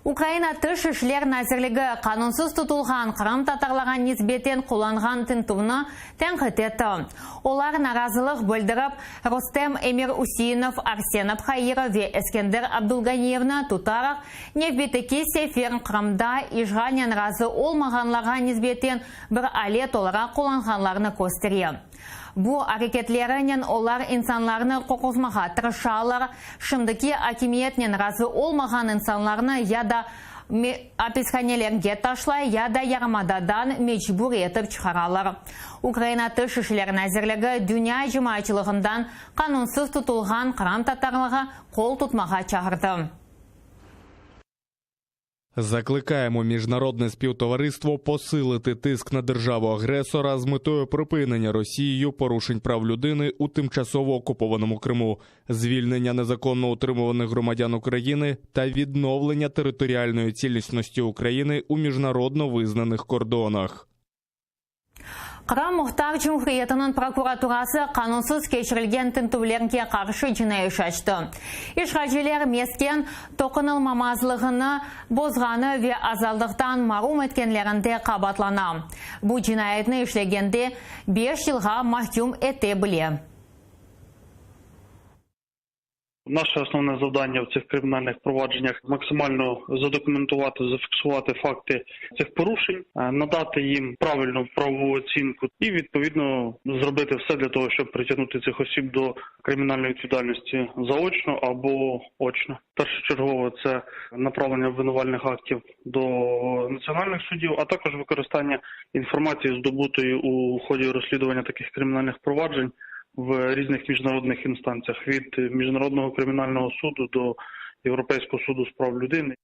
Ukraina Tış işler nazirligi qanunsız tutulğan qırımtatarlarğa nisbeten qullanğan tintüvni tenqit etti. Olar narazılıq bildirip, Rustem Emirüseinov, Arsen Abhairov ve Eskender Abdulganiyevni tutaraq, nevbetteki sefer Qırımda işğalnen razı olmağanlarğa nisbeten bir alet olaraq qullanğanlarını köstere. Bu areketlerinen olar insanlarnı qorquzmağa tırışalar, şimdiki akimiyetnen razı olmağan insanlarnı ya da apishanelerge taşlay, ya da yarımadadan mecbur etip çıqaralar. Ukraina Tış işler nazirligi dünya cemaatçılığından qanunsız tutulğan qırımtatarlarğa qol tutmağa çağırdı. Закликаємо міжнародне співтовариство посилити тиск на державу-агресора з метою припинення Росією порушень прав людини у тимчасово окупованому Криму, звільнення незаконно утримуваних громадян України та відновлення територіальної цілісності України у міжнародно визнаних кордонах. Qırım Muhtar Cumhuriyetiniñ prokuraturası qanunsız keçirilgen tintüvlerge qarşı cinaiy iş açtı. İşğalciler mesken toqunılmamazlığını bozğanı ve azatlıqtan marum etkenlerinde qabaatlana. Bu cinayetni işlegende beş yılğa mahküm ete bile. Наше основне завдання в цих кримінальних провадженнях максимально задокументувати, зафіксувати факти цих порушень, надати їм правильну правову оцінку і, відповідно, зробити все для того, щоб притягнути цих осіб до кримінальної відповідальності заочно або очно. Першочергово це направлення обвинувальних актів до національних судів, а також використання інформації, здобутої у ході розслідування таких кримінальних проваджень в різних міжнародних інстанціях, від Міжнародного кримінального суду до Європейського суду з прав людини.